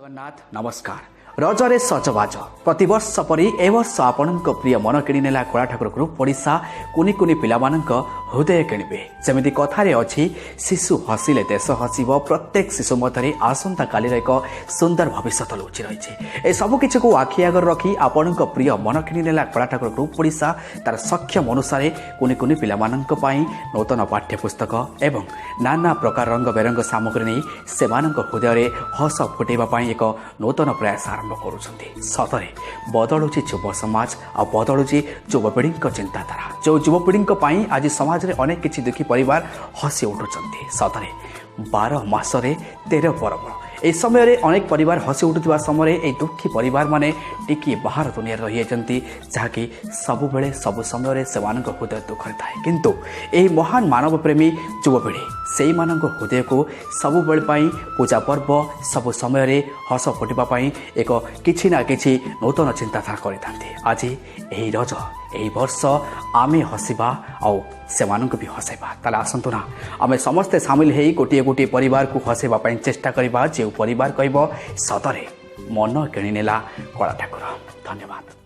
ଜଗନ୍ନାଥ, ନମସ୍କାର। ରଜରେ ସଜବାଜ। ପ୍ରତିବର୍ଷ ପରି ଏ ବର୍ଷ ଆପଣଙ୍କ ପ୍ରିୟ ମନ କିଣିନେଲା କଳାଠାକୁର ଗ୍ରୁପ୍ ଓଡ଼ିଶା କୁନି କୁନି ପିଲାମାନଙ୍କ ହୃଦୟ କିଣିବେ। ଯେମିତି କଥାରେ ଅଛି, ଶିଶୁ ହସିଲେ ଦେଶ ହସିବ। ପ୍ରତ୍ୟେକ ଶିଶୁ ମଧ୍ୟରେ ଆସନ୍ତାକାଲିର ଏକ ସୁନ୍ଦର ଭବିଷ୍ୟତ ଲୁଚି ରହିଛି। ଏସବୁ କିଛିକୁ ଆଖି ଆଗରେ ରଖି ଆପଣଙ୍କ ପ୍ରିୟ ମନ କିଣିନେଲା କଳାଠାକୁର ଗ୍ରୁପ୍ ଓଡ଼ିଶା ତାର ସକ୍ଷମ ଅନୁସାରେ କୁନି କୁନି ପିଲାମାନଙ୍କ ପାଇଁ ନୂତନ ପାଠ୍ୟପୁସ୍ତକ ଏବଂ ନାନା ପ୍ରକାର ରଙ୍ଗ ବେରଙ୍ଗ ସାମଗ୍ରୀ ନେଇ ସେମାନଙ୍କ ହୃଦୟରେ ହସ ଫୁଟାଇବା ପାଇଁ ଏକ ନୂତନ ପ୍ରୟାସ ଆରମ୍ଭ କରୁଛନ୍ତି। ସତରେ ବଦଳୁଛି ଯୁବ ସମାଜ ଆଉ ବଦଳୁଛି ଯୁବପିଢ଼ିଙ୍କ ଚିନ୍ତାଧାରା, ଯେଉଁ ଯୁବପିଢ଼ିଙ୍କ ପାଇଁ ଆଜି ସମାଜରେ ଅନେକ କିଛି ଦୁଃଖୀ ପରିବାର ହସି ଉଠୁଛନ୍ତି। ସତରେ 12 ମାସରେ 13 ପର୍ବ। ଏହି ସମୟରେ ଅନେକ ପରିବାର ହସି ଉଠୁଥିବା ସମୟରେ ଏହି ଦୁଃଖୀ ପରିବାରମାନେ ଟିକିଏ ବାହାର ଦୁନିଆରେ ରହିଯାଇଛନ୍ତି, ଯାହାକି ସବୁବେଳେ ସବୁ ସମୟରେ ସେମାନଙ୍କ ହୃଦୟ ଦୁଃଖରେ ଥାଏ। କିନ୍ତୁ ଏହି ମହାନ ମାନବ ପ୍ରେମୀ ଯୁବପିଢ଼ି ସେଇମାନଙ୍କ ହୃଦୟକୁ ସବୁବେଳେ ପାଇଁ ପୂଜା ପର୍ବ ସବୁ ସମୟରେ ହସ ଫୁଟିବା ପାଇଁ ଏକ କିଛି ନା କିଛି ନୂତନ ଚିନ୍ତାଧାରା କରିଥାନ୍ତି। ଆଜି ଏହି ରଜ, ଏହି ବର୍ଷ ଆମେ ହସିବା ଆଉ ସେମାନଙ୍କୁ ବି ହସାଇବା। ତାହେଲେ ଆସନ୍ତୁ ନା, ଆମେ ସମସ୍ତେ ସାମିଲ ହେଇ ଗୋଟିଏ ଗୋଟିଏ ପରିବାରକୁ ହସାଇବା ପାଇଁ ଚେଷ୍ଟା କରିବା, ଯେଉଁ ପରିବାର କହିବ, ସତରେ ମନ କିଣିନେଲା କଳା ଠାକୁର। ଧନ୍ୟବାଦ।